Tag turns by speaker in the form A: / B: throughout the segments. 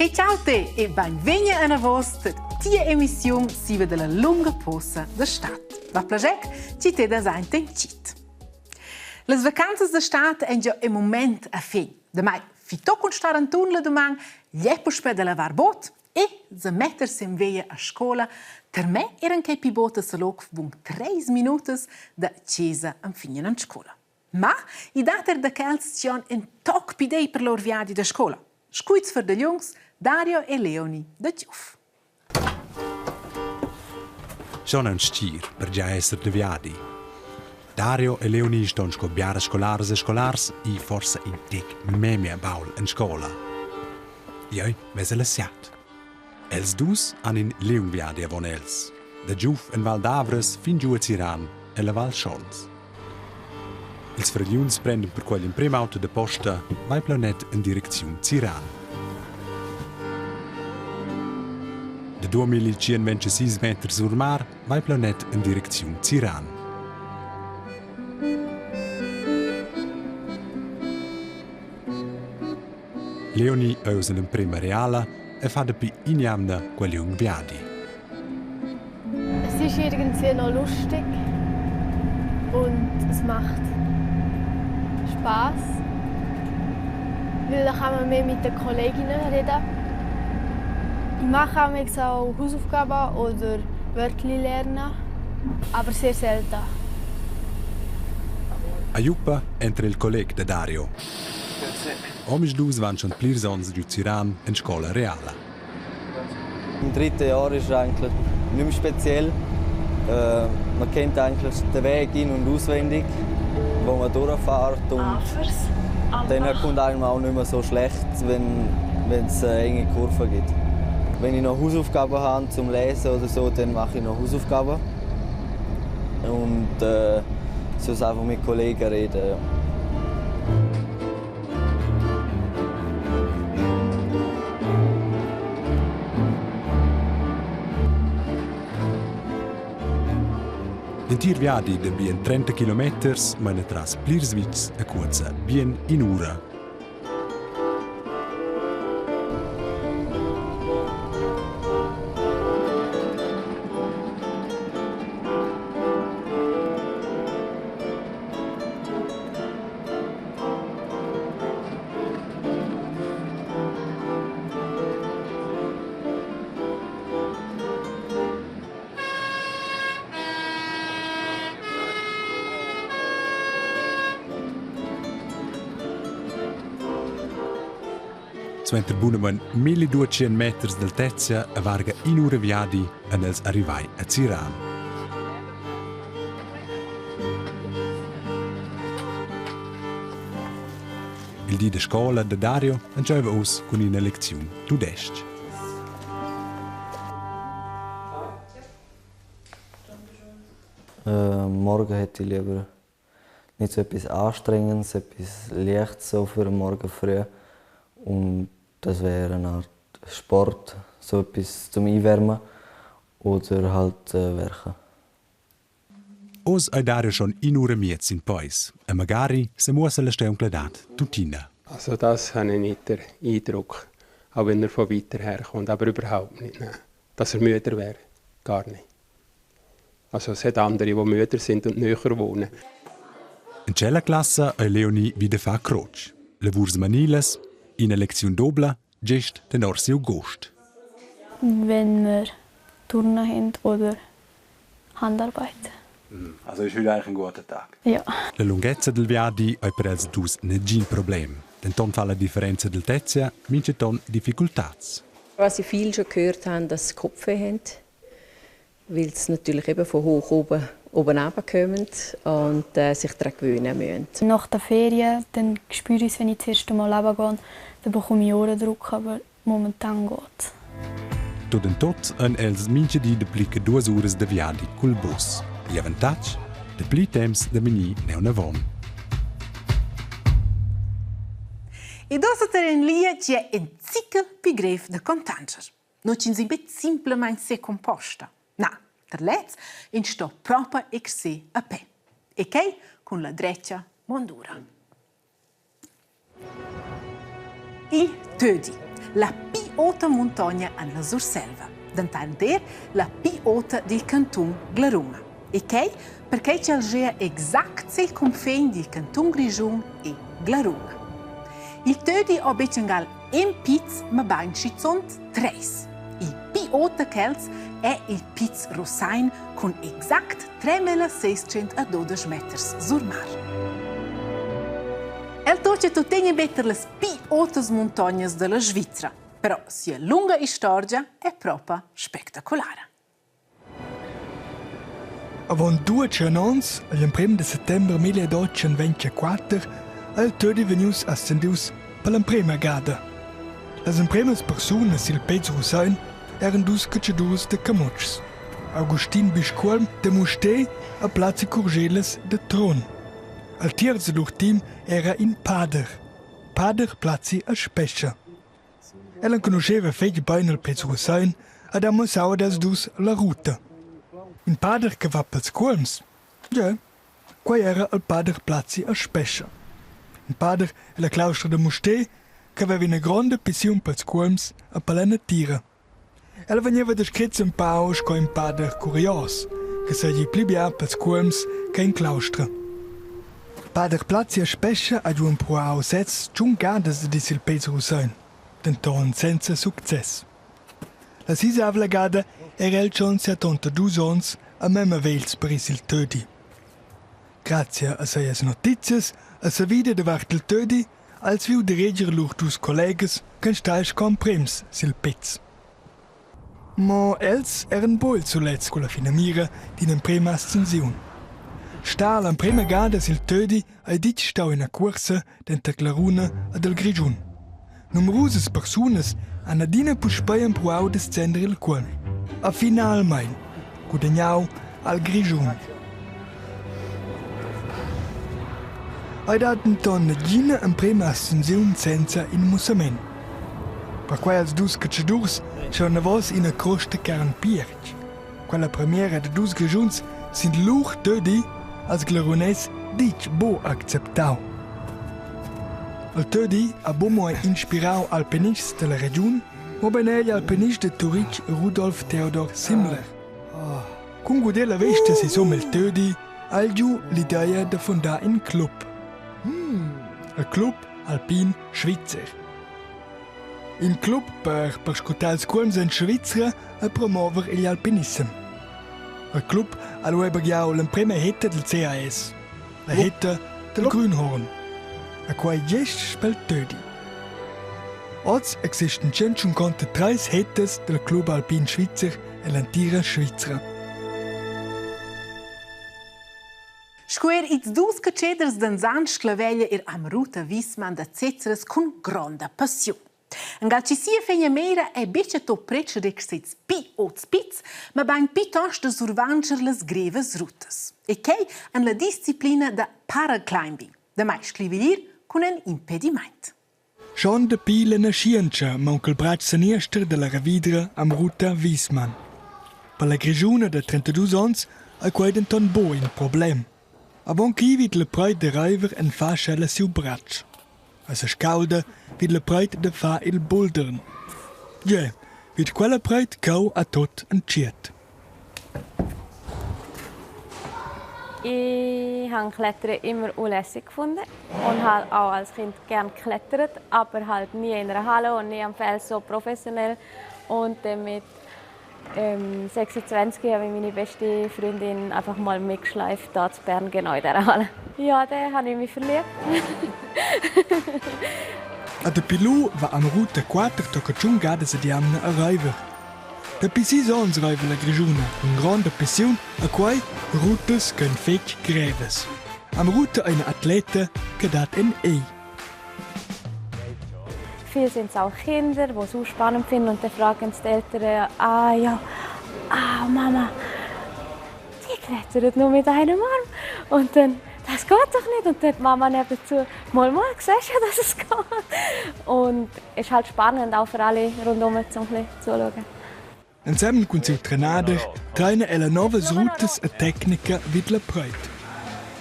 A: Hey ciao te e benvegna anavos tia emissiun siva della lunga posa da stad. Va plajec, ci te da saint en cit. Las vacanzas da stad èn già in moment a fin. Damai fitò cun star antun la doman, gliè puspè da lavar bot e sa metter sin via a scola. Per me eran quei pi bot a saloc bun treis minutas da chesa enfin en scola. Ma i dat er da quels chi han in toc pidei per lur viadi da scola. Scuits ferdagliuns Dario e Leonie da Giuf.
B: Schon ein stgir per gia esser da viadi. Dario e Leonie ston sco biaras scolaras e scolars ir forsa in tec memia baul en scola. Jeu vesa la siat. Els dus han in liung viadi avon els, da Giuf en Val d'Avras fin giu a Ziran ella Val Schons. Ils fragliuns prendan perquei l'emprem auto da posta vai plaunet en direcziun Ziran. Da 2126 meters sur mar vai plaunet en direcziun Ziran. Leonie ei uss l'emprema reala e fa dapi in'jamna quel liung viadi.
C: Es ist irgendwie noch lustig und es macht Spass, weil da kann man mehr mit den Kolleginnen reden. Ich mache auch Hausaufgaben oder Wörter lernen, aber sehr selten.
B: A Juppa entra il colleg da Dario. Omisdus van schon plirs onns giu Ziran en scola reala.
D: Im dritten Jahr ist eigentlich nicht mehr speziell. Äh, man kennt eigentlich den Weg in- und auswendig, wo man durchfährt und dann kommt einem auch nicht mehr so schlecht, wenn es enge Kurven gibt. Wenn ich noch Hausaufgaben habe zum Lesen oder so, dann mache ich noch Hausaufgaben. Und äh, sonst einfach mit Kollegen reden. Ja.
B: L'entir viadi da bien 30 kilometers maina tras plirs vitgs e cuozza bien in'ura. Suenter bunamain 1200 meters d'altezia e varga in'ura viadi èn els arrivai a Ziran. Il di da scola da Dario entscheiva uss cun ina lecziun tudestg.
D: Äh, morgen hätte ich lieber nicht so etwas Anstrengendes, etwas Leichtes so für den Morgen früh. Und das wäre eine Art Sport, so etwas zum Einwärmen oder halt äh, Werken.
B: Oz ei Dario schon in'ura miez sin peis e magari semuossa la steuncladad tuttina.
E: Also das habe ich nicht den Eindruck, auch wenn er von weiter her kommt, aber überhaupt nicht. Nein. Dass er müder wäre, gar nicht. Also es hat andere, die müder sind und näher wohnen.
B: En tschella classa ei Leonie vida far crotsch. Lavurs manilas, ina lecziun dobla, gest tenor siu gust.
C: Wenn wir Turnen haben oder Handarbeit.
B: Also ist heute eigentlich ein guter Tag.
C: Ja.
B: La lunghezza del viadi ei per els dus negin problem. Denton fa la differenza d'altezia mintgaton difficultads.
F: Was ich viel schon gehört habe, dass sie Kopfweh haben, weil sie natürlich eben von hoch oben oben runterkommen und äh, sich daran gewöhnen müssen.
C: Nach der Ferien dann spüre ich es, wenn ich das erste Mal runtergehe, dann bekomme ich Ohrendruck, aber momentan geht's.
B: Tut en tot ein els mintga di dapli che duas uras da viadi cul bus. Igl avantatg? Dapli temps da vegnir neunavon.
A: Ed ossa ter en lia tg'è en zichel pi grev da contanscher. No ch'ins in bet simplamaing secomposta. Na, ter lez ins sto propa exer a pe. E quei cun la dretga mondura. Il Tödi. la pi ota muntogna en la Surselva, dentant er la pi ota dil cantun Glaruna. E quei perquei ch'el gea exact sil cunfin dil cantun Grischun e Glaruna. Il Tödi ha betg angal in piz, mabain schizunt treis. Il pi ota ch'els è il Piz Russein cun exact 3612 meters sur mar. El tocca tuttegna better las pi otas muntognas della Svizra, però sia lunga istorgia è propa spectaculara.
G: Avon duatschien onns, igl emprem da settember 1824, ei il Tödi vegnius ascendius per l'emprema gada. Las empremas persunas sil Péz Russein eran dus catschadurs da camutschs, Augustin Biscuolm da Mustér e Placi Curgelas da Trun. Al tierz da lur team era in pader, pader Placi a Spescha. El enconuscheva fetg bein il Péz Russein ed ha mussau ad els dus la ruta. In pader che va pels cuolms? Gie, quei era il pader Placi a Spescha. In pader ella claustra da Mustér che haveva ina gronda pissiun pels cuolms e per la natira. El vegneva descrets empau sco in pader curios, che seigi pli bia pels cuolms che en claustra. Pader Placi a Spescha ha giu empruau sez tschun gadas dad ir sil Péz Russein, denton senza success. La sisavla gada era el schon 72 onns a memma vegls per ir sil Tödi. Grazia a sias notizias e savida davart il Tödi Els viu direger lur dus collegas ch'ein stai sco emprems sil péz. Mo els eran buc ils sulets culla finamira d'ina emprema ascensiun. Star l'emprema gada sil Tödi ei ditg stau ina cuorsa denter Glaruna ed il Grischun. Numerusas persunas han adina puspei empruau d'ascender il cuolm. A finalmein gudagnau al Grischun. Ei dat denton negina emprema ascensiun senza in mussament. Perquei als dus catschadurs schau anavos ina crosta carn piertg. Quella premiera da dus Grischuns sin lur tödi als Glarunès ditg buc acceptau. Il tödi ha buc mo inspirau alpinists dalla regiun, mobein egl alpinist da Turitg Rudolf Theodor Simmler. Cun guder la vesta sisum il Tödi ha el giu l'ideia da fundar in club. Il Club Alpin Svizzer. In club per perscrutar ils cuolms en Svizra e promover igl alpinissem. Il club ha lu baghiau l'emprema hetta dil CAS, la hetta dal Grünhorn. E quai gest spel Tödi. Oz existan 153 hettas dal Club Alpin Svizzer ell'entira Svizra.
A: Sco er ils dus catscheders d'Anzan Sclaveglia er Amruta Wiesmann da Zezras cun gronda passiun. Engal chi sia fegna mera è betg to pretschadec sez pi ots pizs, ma bain piuttosto da survantscher las grevas rutas. E quai en la disciplina da paraclimbing, damai sclivilir cun en impedimaint.
G: Schon dapi la naschientscha maunca il bratsch seniester dalla Ravidra Amruta Wiesmann. Per la Grischuna da 32 onns ei quei denton buc in problem. Avon ch'ir vid la preit da reiver en fa ella siu bratsch. El sescaulda vid la preit da far il bouldern. Gie, vid quella preit cheu ha tut entschiet.
C: Ich habe Klettern immer unlässig gefunden und habe auch als Kind gern geklettert, aber halt nie in einer Halle und nie am Fels so professionell. Und dann mit 26 habe ich meine beste Freundin einfach mal mitgeschleift, da zu Bern, genau in dieser Halle. Ja, da habe ich mich verliebt.
G: A dapi lu va Amruta quater tocca tschun gadas ad jamna a reiver. Dapi sis onns reiva la Grischuna cun gronda passiun a quei rutas ch'ein fetg grevas. Amruta ei ina atleta che dat en ei.
C: Viel sind es auch Kinder, die es auch spannend finden und dann fragen die Eltern, ah ja, ah Mama, die klettert nur mit einem Arm. Und dann, das geht doch nicht. Und dann die Mama nebenzu, mal mal, siehst ja, dass es geht. Und es ist halt spannend, auch für alle rundherum, um ein bisschen zuzuschauen.
G: Ensemen cun siu trenader treina ella novas rutas e tecnica vid la preit.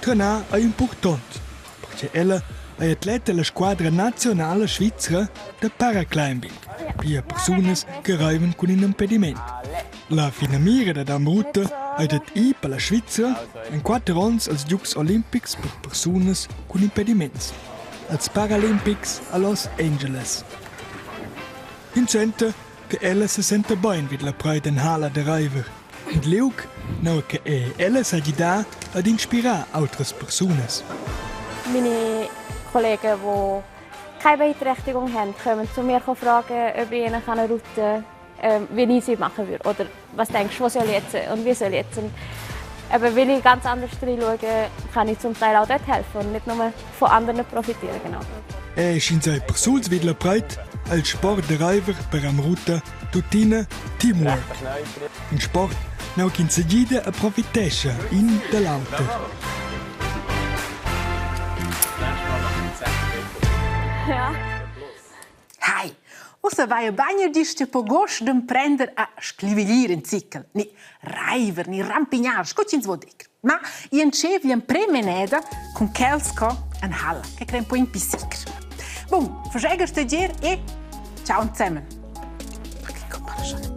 G: Trenar ei impurtont, perche ella ei atleta ella squadra naziunala svizra da paraclimbing. pia persunas che reivan cun in impediment. La finamira da Amruta ei dad ir per la Svizra en quatter onns als giugs olimpics per persunas cun impediments, als Paralimpics a Los Angeles. In center che ella se senta bein vid la preit en hala da reiver. In liug, nua che ella sa gidar ad inspirar autras persunas.
H: Meine Kollegen, die keine Beeinträchtigung haben, kommen zu mir fragen, ob ich ihnen eine Route wie ich sie machen würde. Oder was denkst du, was soll ich jetzt und wie soll ich jetzt? Und eben, weil ich ganz anders reinschaue, kann ich zum Teil auch dort helfen und nicht nur von anderen profitieren. Genau.
G: E sch'ins ei persuls vid la preit, el sport da reiver per Amruta tuttina teamwork. In sport, nua ch'ins segida e profitescha in da l'auter.
H: Ja.
A: Hai, ussa vaia bain gist po gost d'emprender a sclivilir in zichel, ni raiver ni rampignar, sco ch'ins vo dir. Ma i entscheiv l'emprema eneda cun quels co en halla, che cre un po in pissicr. Bun, faschegger stagier e ciao zusammen. Ma che compara schon.